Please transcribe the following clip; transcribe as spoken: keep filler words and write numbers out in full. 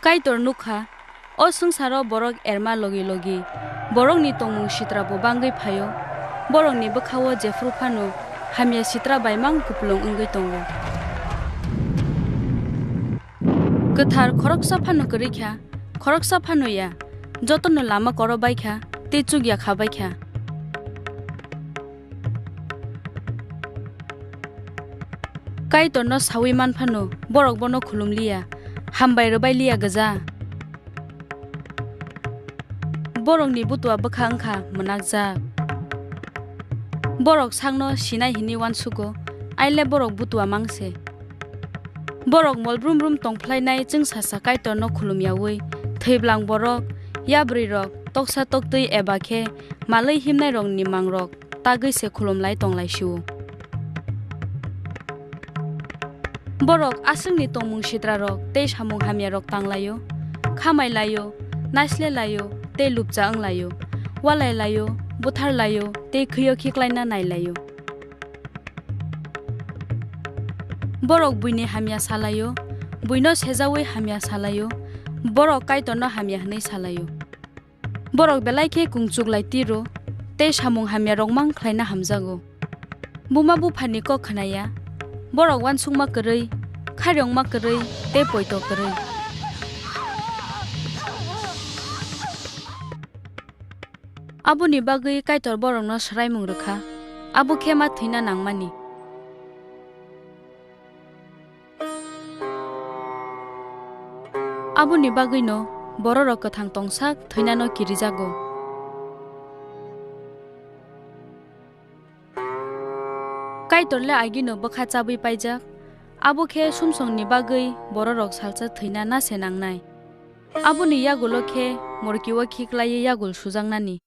Kaitor nuk kha, o swngcharo borok erma logi logi borokni tongmung sitra bo bangwi phaio. Borokni bwkha-o jephru phano hamya sitra bai mang kupulung wngwi tongo. Kwthar khoroksa phano kwrwi kha, khoroksa phano ya, jotono lama koro bai kha tei chukya kha bai kha. Kaitorno saui man phano borok bono khulum liya, hambai rwbai liya gwja. Borokni butua bwkha wngkha mwnakjak. Borok sakno sinai hinwi uansugo, aile borok butua mang se. Borok mol brum brum tong phlainai chwngsasa Kaitorno khulum yaui, thwiblang borok, yabrwi rok, toksa toktwi eba khe malwi himnai rokni mangrok tagwi se khulum lai tong lai sio. Borok aswkni tongmung sitra rok tei samung hamya rok tang laio, khamai laio, naisle laio tei lupcha wng laio, walai laio, buthar laio tei khwio khiklaina nai laio. Borok buini hamya sa laio, buino sejaui hamya sa laio, borok Kaitorno hamya hwnwi sa laio. Borok belai khe kungchuk lai tiro tei samung hamya rok mang khlaina hamjago. Buma buphani kok khna ya, borok uansukma kwrwi, khairokma kwrwi tei poito kwrwi. Aboni bagwi Kaitor borokno swraimung rwkha, abo khe ma thwina nangmani. Aboni bagwino bororok kwthang tongsak thwinano kirijago. Kaitor le agino bwkha chabwi paijak, abo khe sumsokni bagwi bororok salsa thwina na se nangnai. Aboni yagulo khe morkio khiklaiwi yagul sujaknani.